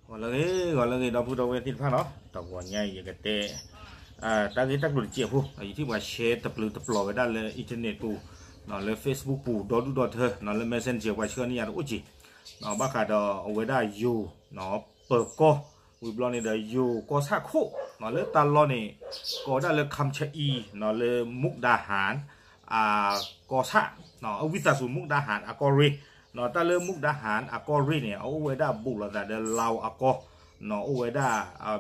ဂီၤလၢအဂ့ၤ ဂီၤလၢအဂ့ၤ ဒီပုၢ်ဒီဝဲၢ်သ့ၣ်တဖၣ်နီၤ, တဂီၤညါအံၤ ယကတဲ တၢ်ဂ့ၢ်တၢ်ကျိၤတစဲးဖိ, ယထံၣ်ပှၤ share တပျုာ်တပျီၤဝဲဒၣ်လၢ internet ပူၤ, လၢ Facebook ပူၤ ဒီဒူၣ်ဒီထၢ လၢ Messenger ပှၤဆှၢန့ၢ်ယၤတအိၣ်က့ၤ, ဘၣ်ဃးဒီးအဝဲဒၣ်ယိၤ ပၢၤကီၢ်, ဝံၤဘျီန့ၣ်ဒီးယိၤကီၢ်ဆၣ်ခိၣ်, လၢတၢ်လီၢ်န့ၣ် ကိးဝဲဒၣ်လၢ ခၣ်ချအံ လၢ မုၢ်ဒါဟၣ် အကီၢ်ဆၣ်, အဝံသးစူၤ မုၢ်ဒါဟၣ်အကီၢ်ရ့ၣ်, တၢ်လၢမုၢ်ဒါဟၣ်အကီၢ်ရ့ၣ်န့ၣ် အအိၣ်ဝဲဒၣ်ဘူးလိာ်သးဒီး လၣ်အကီၢ်, အိၣ်ဝဲဒၣ်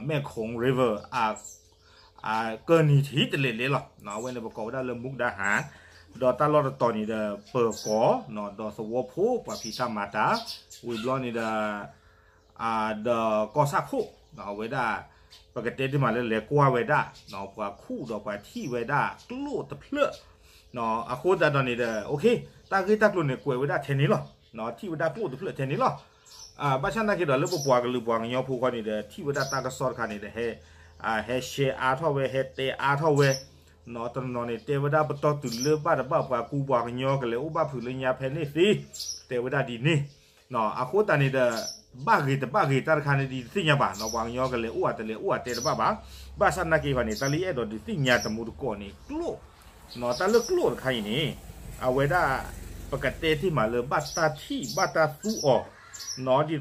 မဲၣ်ခိၣ် river ကၢၢ်နံၤထံတလဲၤလဲၤလီၤ, အဝဲန့ၣ်ပကိးဝဲဒၣ်လၢမုၢ်ဒါဟၣ်, ဒီးတၢ်လီၢ်တတီၤန့ၣ်ဒီး ပၢၤကီၢ်, ဒီးသဝီဖိ ပှၤဖံးတၢ်မၤတၢ်, ဝံၤဘျီန့ၣ်ဒီး ဒီးကီၢ်ဆၣ်ခိၣ်, အဝဲဒၣ် ပကတဲတ့ၢ်မးလၢလဲၤကွၢ်ဝဲဒၣ် ပှၤခူၣ်ဒီးပှၤထံၣ်ဝဲဒၣ်ကျိၣ်တဖျၢၣ်, အဃိသတးဒီးန့ၣ်ဒီး တၢ်ဂ့ၢ်တၢ်ကျိၤန့ၣ် ကွဲးဝဲဒၣ်ထဲန့ၣ်လီၤ, ထံၣ်ဝဲဒၣ်ကျိၣ်တဖျၢၣ်ထဲန့ၣ်လီၤ, ဘၣ်ဆၣ်နာ်က့ဒီးလၢပပှၤကလုာ်ပှၤကညီဖိခီန့ၣ်ဒီး ထံၣ်ဝဲဒၣ်တၢ်ကစီၣ်တခါန့ၣ်ဒီး ဟဲ ဟဲ share အါထီၣ်ဝဲ ဟဲတဲအါထီၣ်ဝဲ, တနီၤန့ၣ် တဲဝဲဒၣ်ပတီၢ်တုၤလၢဘၣ်တဘၣ်ပှၤကူပှၤကညီကလဲၤအိၣ်ဘၣ်ဖုးလၢညါဖဲန့ၣ်သ့, တဲဝဲဒၣ်ဒ်န့ၣ်, အဃိသတးန့ၣ်ဒီး ဘၣ်ဂ့ၤတဘၣ်ဂ့ၤတၢ်တခါန့ၣ်ဒ်တသ့ၣ်ညါဘၣ်, ပှၤကညီကလဲၤအိၣ်ဧါတလဲၤအိၣ်ဧါတဲတဘၣ်ဘၣ်, ဘၣ်ဆၣ်နာ်က့ခီန့ၣ် တၢ်လၢယအဲၣ်ဒိးဒုးသ့ၣ်ညါတမူတကိးန့ၣ် ကျိၣ်, တၢ်လၢကျိၣ်တခါအံၤန့ၣ် အဝဲဒၣ် ပကတဲတ့ၢ်မးလၢဘၣ်တၢ်ထံၣ်ဘၣ်တၢ်သူအီၤ, ဒ်သိးဒီး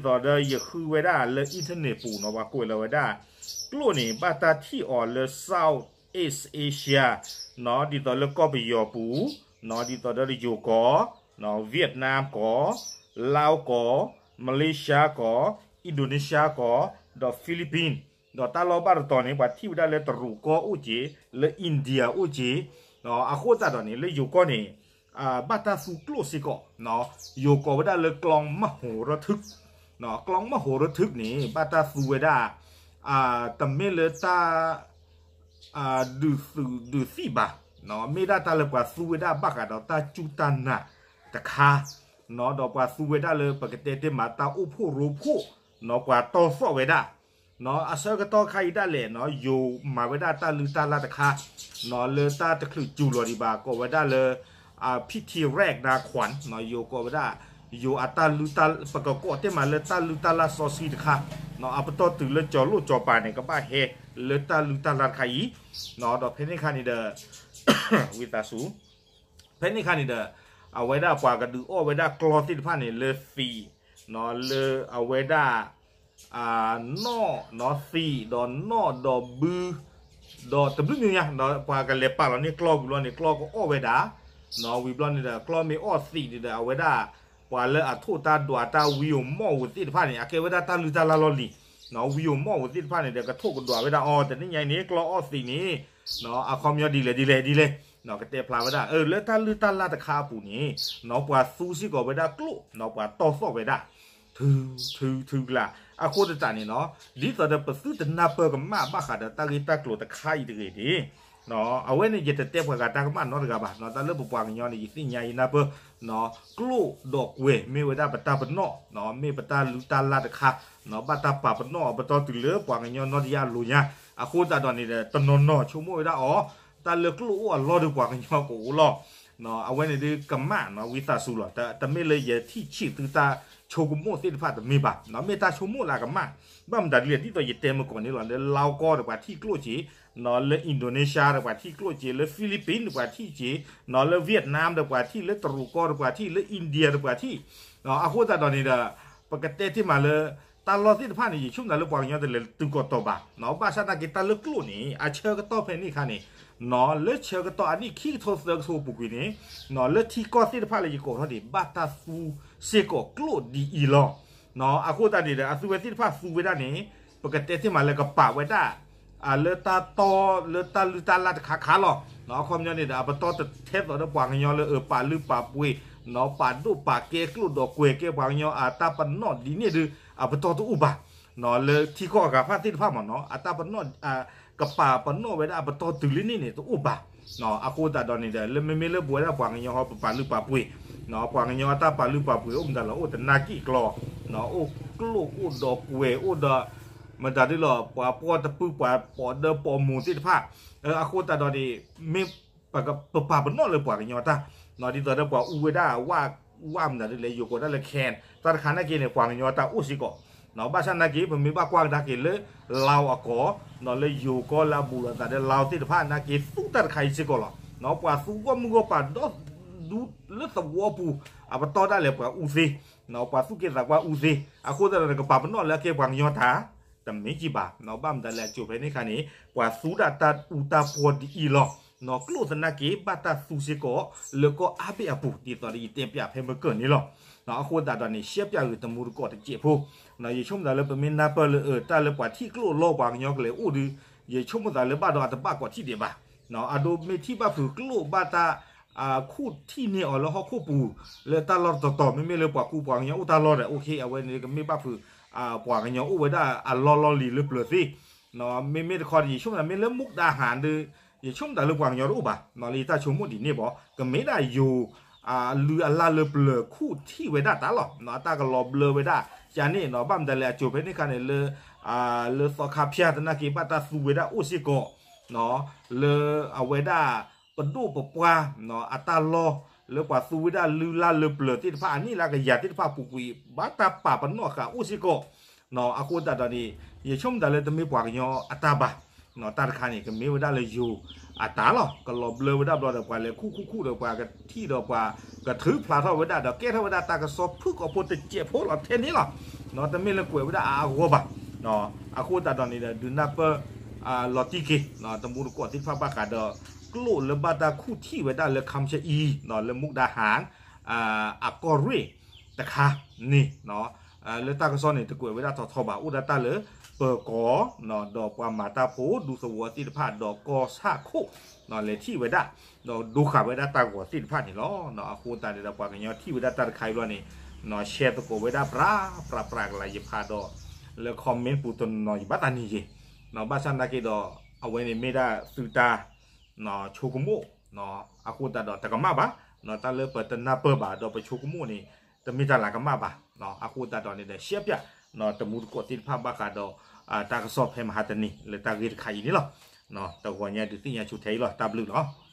ယဃုဝဲဒၣ်လၢ internet ပူၤနီၤ ပှၤကွဲးလီၤဝဲဒၣ် ကျိၣ်န့ၣ် ဘၣ်တၢ်ထံၣ်အီၤလၢ Southeast Asia ဒ်သိးလၢကီၢ်ပယီၤပူၤ, ဒ်သိးဒီးယိၤကီၢ်, Vietnam ကီၢ်, Laos ကီၢ်, Malaysia ကီၢ်, Indonesia ကီၢ်, ဒီး Philippines, ဒီးတၢ်လီၢ်ဘၣ်တတီၤန့ၣ် ပှၤထံၣ်ဝဲဒၣ်လၢတရူးကီၢ်အိၣ်က့ၤ, လၢ India အိၣ်က့ၤ, အဃိသတးဒီးန့ၣ် လၢယိၤကီၢ်န့ၣ် ဘၣ်တၢ်သူကျိၣ်စ့ၢ်ကီး, ယိၤကိးဝဲဒၣ်လၢ ကီမၢ်ဟိၤရထုး, ကီမၢ်ဟိၤရထုးန့ၣ် ဘၣ်တၢ်သူဝဲဒၣ် တမ့ၢ်လၢတၢ် ဒုးသုးဒုးသံၣ်ဘၣ်, မ့ၢ်ဒၣ်တၢ်လၢပှၤသူဝဲဒၣ်ဘၣ်ဃးဒီးတၢ်စူၢ်တၢ်နာ်တခါ, ဒီးပှၤသူဝဲဒၣ်လၢပကတဲတ့ၢ်မးတၢ်အိၣ်ဖှိၣ်ရိဖှိၣ်, ပှၤတီၢ်သီၣ်ဝဲဒၣ်, အဆၢကတီၢ်ခါအံၤဒၣ်လဲာ် ယိၤမၤဝဲဒၣ်တၢ်လုၢ်တၢ်လၢ်တခါ, လၢတၢ်တချုးစူၤလီၤဒံးဘၣ် ကိးဝဲဒၣ်လၢ ဖံထံရဲၣ်နါခွၣ်, ယိၤကိးဝဲဒၣ် ယိၤအတၢ်လုၢ်တၢ် ပကကိးတ့ၢ်မးလၢတၢ်လုၢ်တၢ်လၢ်စီဆှံတခါ, အပတီၢ်တုၤလၢကၠီၤလိၣ်ကၠီၤပၤန့ၣ် ကဘၣ်ဟဲလၢတၢ်လုၢ်တၢ်လၢ်တခါအံၤ, ဒီးဖဲန့ၣ်ခါန့ၣ်ဒီး ဝံသးစူၤ ဖဲန့ၣ်ခါန့ၣ်ဒီး အဝဲဒၣ်ပှၤကဒုးအီၣ်ဝဲဒၣ်ကျီသ့ၣ်တဖၣ်န့ၣ် လၢသံး, လၢအဝဲဒၣ် နီၣ်, သံးဒီးနီၣ်ဒီးဘု, ဒီးတဘျုးမံၤညါ ပှၤကလဲၤပာ်လီၤန့ၢ်ကျီဝံၤဘျီန့ၣ် ကျီကအီၣ်ဝဲဒၣ်, ဝံၤဘျီန့ၣ်ဒီး ကျီမ့ၢ်အီၣ်သံးန့ၣ်ဒီး အဝဲဒၣ် ပှၤလၢအထိၣ်တၢ်ဒွးတၢ်ဝံဧိၤမီၣ်ဧိၤသ့ၣ်တဖၣ်န့ၣ် အကဲဝဲဒၣ်တၢ်လုၢ်တၢ်လၢ်လီၢ်လံၤ, ဝံဧိၤမီၣ်ဧိၤသ့ၣ်တဖၣ်န့ၣ်ဒီး ကထိၣ်ကဒွးဝဲဒၣ်အီၤ တနံၣ်ညါအံၤန့ၣ် ကျီအီၣ်သံးန့ၣ် အခီပညီဒ်လဲၣ်ဒ်လဲၣ်ဒ်လဲၣ်, ကတဲဖျါဝဲဒၣ် လၢတၢ်လုၢ်တၢ်လၢ်တခါအပူၤန့ၣ် ပှၤသူစ့ၢ်ကီးဝဲဒၣ်ကျိၣ် ပှၤတီၢ်သီၣ်ဝဲဒၣ် ထုထုထုကလး, အဃိသတးန့ၣ်နီၤ ဒ်သိးဒီးပသုတနၢ်ပၢၢ်ကမၣ်ဘၣ်ဃးဒီးတၢ်ဂ့ၢ်တၢ်ကျိၤတခါအံၤတဂ့ၤန့ၣ်, အဝဲန့ၣ်ယတတဲပှၤဂၤတၢ်ကမၣ်နီတဂၤဘၣ်, တၢ်လၢပပှၤကညီန့ၣ် ယသ့ၣ်ညါယနၢ်ပၢၢ်, ကျိၣ်ဒီးကွဲၤမ့ၢ်ဝဲဒၣ်ပတၢ်ပနီၣ်, မ့ၢ်ပတၢ်လုၢ်တၢ်လၢ်တခါ, ဘၣ်တၢ်ပာ်ပနီၣ်အပတီၢ်တုၤလၢပှၤကညီနီၢ်တယၢ်အလိၤညါ, အဃိသတးဒီးန့ၣ်ဒီး တနီၤနီၤဆိကမိၣ်ဝဲဒၣ်အီၤ, တၢ်လၢကျိၣ်အိၣ်အလီၢ်ဒီးပှၤကညီကအိၣ်လီၤ အဝဲန့ၣ်ဒုးကမၣ်နီၤ ဝံသးစူၤလီၤ, တမ့ၢ်လၢယထံၣ်ဆံးသုတၢ်ဆိကမိၣ်သ့ၣ်တဖၣ်တမ့ၢ်ဘၣ်, မ့ၢ်တၢ်ဆိကမိၣ်လၢအကမၣ်, ဘၣ်မတၤဒ်လဲၣ် ဒ်သိးယတဲမုၢ်ကီၢ်န့ၣ်လီၤ, လၢလါကီၢ်ဒီးပှၤထံၣ်ကျိၣ်က့ၤ, လၢ Indonesia ဒီးပှၤထံၣ်ကျိၣ်က့ၤ, လၢ Philippines ဒီးပှၤထံၣ်က့ၤ, လၢ Vietnam ဒီးပှၤထံၣ်, လၢတရူးကီၢ်ဒီးပှၤထံၣ်, လၢ India ဒီးပှၤထံၣ်, အဃိသတးဒီးန့ၣ်ဒီး ပကတဲတ့ၢ်မးလၢ တၢ်လီၢ်သ့ၣ်တဖၣ်န့ၣ် ယဆိကမိၣ်လၢပှၤကညီတလဲၤတုၤကီၢ်တီၤဘၣ်, ဘၣ်ဆၣ်သနာ်က့တၢ်လၢကျိၣ်န့ၣ် အဆၢကတီၢ်ဖဲန့ၣ်အခါန့ၣ်, လၢဆၢကတီၢ်အနံၣ်ခံကထိသၢကထိအပူၤကွံာ်န့ၣ်, လၢထံကီၢ်သ့ၣ်တဖၣ်လၢယကိးထီၣ်န့ၣ် ဘၣ်တၢ်သူစ့ၢ်ကီးကျိၣ်ဒ်အံၤလီၤ. အဃိသတးန့ၣ်ဒီး အသုဝဲသ့ၣ်တဖၣ်သူဝဲဒၣ်န့ၣ် ပကတဲတ့ၢ်မးလၢကပာ်ဝဲဒၣ် လၢတၢ်တီ လၢတၢ်လုၢ်တၢ်လၢ်တခါခါလီၤ. အခီပညီန့ၣ်ဒီး အပတီၢ်တထဲသိးဒီးပှၤကညီလၢအပာ်လုၢ်ပာ်ပှ့ၤ, ပာ်ဒိၣ်ပာ်ကဲကျိၣ်ဒီးကွဲၤကဲပှၤကညီအတၢ်ပနီၣ်ဒ်န့ၣ်ဒီး အပတီၢ်တအိၣ်ဘၣ်. လၢထံကီၢ်အဂၤဖၣ်သ့ၣ်တဖၣ်မ့ၢ်နီၤ အတၢ်ပနီၣ် ကပာ်ပနီၣ်ဝဲဒၣ်အပတီၢ်တုၤလံန့ၣ်န့ၣ် တအိၣ်ဘၣ်. အဃိသတးဒီးန့ၣ်ဒီး လၢမ့မ့ၢ်လၢပဝဲဒၣ်ပှၤကညီဟီ ပပာ်လုၢ်ပာ်ပှ့ၤ, ပှၤကညီအတၢ်ပာ်လုၢ်ပာ်ပှ့ၤ အိၣ်မတၤလီၤ အိၣ်တနၢ်က့ၣ်ကျီ, အိၣ်ကျိၣ်အိၣ်ဒီးကွဲၤအိၣ်ဒီး မတၤဒ်လီၤ ပှၤပီၢ်တပုၢ် ပှၤပိာ်ဒၢပိာ်မိၢ်သ့ၣ်တဖၣ်, အဃိသတးဒီးန့ၣ် မ့ၢ်ပပာ်ပနီၣ်လၢပှၤကညီတၢ်, ဒ်သိးဒီးပှၤအူဝဲဒၣ် ဝၣ်မတၤဒ်လဲၣ် ယိၤကိးဒၣ်လၢ can တၢ်တခါနာ်က့န့ၣ် ပှၤကညီတၢ်အိၣ်စ့ၢ်ကီး ဘၣ်ဆၣ်နာ်က့ ပမ့ၢ်ဘၣ်ကွၢ်ကဒါက့ၤလၢ လါအကီၢ် လၢယိၤကီၢ်လၢအဘူးလိာ်သးဒီးလါအီၤသ့ၣ်တဖၣ်နာ်က့ သူတၢ်တခါအံၤစ့ၢ်ကီးလီၤ. ပှၤသူဂီၢ်မုၢ်ဂီၢ်ပၤဒီဒူလၢသဝီပူၤ အပတီၢ်ဒၣ်လဲာ်ပှၤအူသ့, ပှၤသူၣ်က့သးပှၢ်အူသ့, အဃိသတးဒီးကပာ်ပနီၣ်လၢအကဲပှၤကညီတၢ် တမ့ၢ်ကံဘၣ်. ဘၣ်မတၤလဲၣ်အကၠိၤဖဲန့ၣ်အခါန့ၣ် ပှၤသူဒၣ်တၢ်အူတၢ်ပှီၤဒ်အံၤလီၤ. ကျိာ်သနာ်က့ ဘၣ်တၢ်သူစ့ၢ်ကီး လၢကီၢ်အါဘ့ၣ်အပူၤ ဒ်သိးဒီးယတဲပၠးဖဲမုၢ်ကၢၢ်န့ၣ်လီၤ. အဃိသတးဒီးန့ၣ် ရှဲပၠးဂ့ၤတမူတကိးတစဲးဖိ ယဆိကမိၣ်သးလၢပမ့ၢ်နၢ်ပၢၢ်လၢ တၢ်လၢပှၤထံၣ်ကျိာ်လီၤပှၤကညီကလဲၤအိၣ်ဒီး ယဆိကမိၣ်သးလၢဘၣ်ဒီးအတဘၣ်ကိးထံၣ်ဒံးဘၣ်. အဒိမ့ၢ်ထံၣ်ဘၣ်ဖုးကျိာ်ဘၣ်တၢ် ခူၣ်ထံၣ်န့ၢ်အီၤလၢဟီၣ်ခိၣ်ပူၤ လၢတၢ်လီၢ်တတီၤတီၤ မ့မ့ၢ်လၢပှၤကူပှၤကညီအိၣ်တၢ်လီၢ်ဒီး အိၣ်ခ့ အဝဲန့ၣ်ကမ့ၢ်ဘၣ်ဖုး ပှၤကညီအိၣ်ဝဲဒၣ်အလီၢ်လီၢ်လံၤလၢပျၢၤသ့ မ့မ့ၢ်တခီ ယဆိကမိၣ်သးမ့ၢ်လၢ မူဒါဟးဒီး ယဆိကမိၣ်သးလၢပှၤကညီတအိၣ်ဘၣ် လၢယတၢ်ဆိကမိၣ်ဒ်န့ၣ်ဘၣ် ကမ့ၢ်ဒၣ်ယိၤ အလုၢ်အလၢ်လၢပျၢၤခူၣ်ထံၣ်ဝဲဒၣ်တၢ်လီၤ. အတၢ်ကလီၤဘျၢဝဲဒၣ် ကန့ၣ် ဘၣ်မတၤလဲၣ်အကၠိၤဖဲန့ၣ်အခါန့ၣ်လၢ လၢသီခါဖၠၣ်သနာ်က့ ဘၣ်တၢ်သူဝဲဒၣ်အိၣ်စ့ၢ်ကီး လၢအဝဲဒၣ် ပဒိၣ်ပပှၢ် အတၢ်လီၢ် လၢပှၤသူဝဲဒၣ်လုၢ်လၢ်လၢပျၢၤသ့ၣ်တဖၣ် အနံၣ်လၢကယၤသ့ၣ်တဖၣ်ပူၤကွံာ် ဘၣ်တၢ်ပာ်ပနီၣ်ဃာ်အိၣ်စ့ၢ်ကီး အဃိသတးဒီးန့ၣ် ယဆိကမိၣ်သးလၢတမ့ၢ်ပှၤကညီအတၢ်ဘၣ် တၢ်တခါန့ၣ် ကမ့ၢ်ဝဲဒၣ်လၢယိၤအတၢ်လီၤ. ကလီၤဘျၢဝဲဒၣ်ဘျီဒီး ပှၤလဲၤခူၣ်ခူၣ်ခူၣ်ဒီး ပှၤကထံၣ်ဒီးပှၤကထုးဖျါထီၣ်ဝဲဒၣ်ဒီး ကဲထီၣ်ဝဲဒၣ်တၢ်ကစီၣ်ဖုၣ်ကိာ်ဖိတစဲးဖိလီၤထဲန့ၣ်လီၤ. တမ့ၢ်လၢကွဲးဝဲဒၣ်အါအါဂီၢ်ဂီၢ်ဘၣ်. အဃိသတးဒီးန့ၣ်ဒီး ဒုးနၢ်ပၢၢ် လီၤတံၢ်က့ၤ တမူတကိးသ့ၣ်တဖၣ်ဘၣ်ဃးဒီး ကျိာ်လၢဘၣ်တၢ်ခူၣ်ထံၣ်ဝဲဒၣ်လၢ ခါမၠၣ်အံၤ လၢ မူဒါဟး အကီၢ်ရ့ၣ်တခါန့ၣ် လၢတၢ်ကစီၣ်န့ၣ် တကွဲးဝဲဒၣ်ထီထီဘၣ် အိၣ်ဒၣ်တၢ်လၢ ပၢၤကီၢ် ဒီးပှၤမၤတၢ်ဖိဒူသဝီသ့ၣ်တဖၣ် ဒီးကီၢ်ဆၣ်ခိၣ် လဲၤထံၣ်ဝဲဒၣ် ဒီးဒိဃာ်ဝဲဒၣ်တၢ်ဂီၤသ့ၣ်တဖၣ်န့ၣ်လီၤ. အဃိသတးန့ၣ်ဒီး ပှၤကညီထံၣ်ဝဲဒၣ်တၢ်တခါအံၤဘျီန့ၣ် ရှဲသကိးဝဲဒၣ်ပြးပြးပြးကလာ် ယဖးဒီး လၢ comment ပူၤတနီၤ ယဘၣ်သးနံၤယ့ၤ ဘၣ်ဆၣ်သနာ်က့ဒီး အဝဲန့ၣ်မ့ၢ်ဒၣ်သုတၢ် ဆိကမိၣ် အဃိသတးဒီးတကမၣ်ဘၣ် တၢ်လၢပတနၢ်ပၢၢ်ဘၣ်ဒီးပဆိကမိၣ်န့ၣ် တမ့ၢ်တၢ်လၤကမၣ်ဘၣ်. အဃိသတးဒီးန့ၣ်ဒီး ရှဲပၠး တမူတကိးသ့ၣ်တဖၣ်ဘၣ်ဃးဒီး တၢ်ကစီၣ်ဖဲမဟါတနံၤ လၢတၢ်ဂ့ၢ်တခါအံၤန့ၣ်လီၤ. တဂီၤညါဒုးသ့ၣ်ညါဆိထဲအံၤလီၤ. တၢ်ဘျုးလီၤ.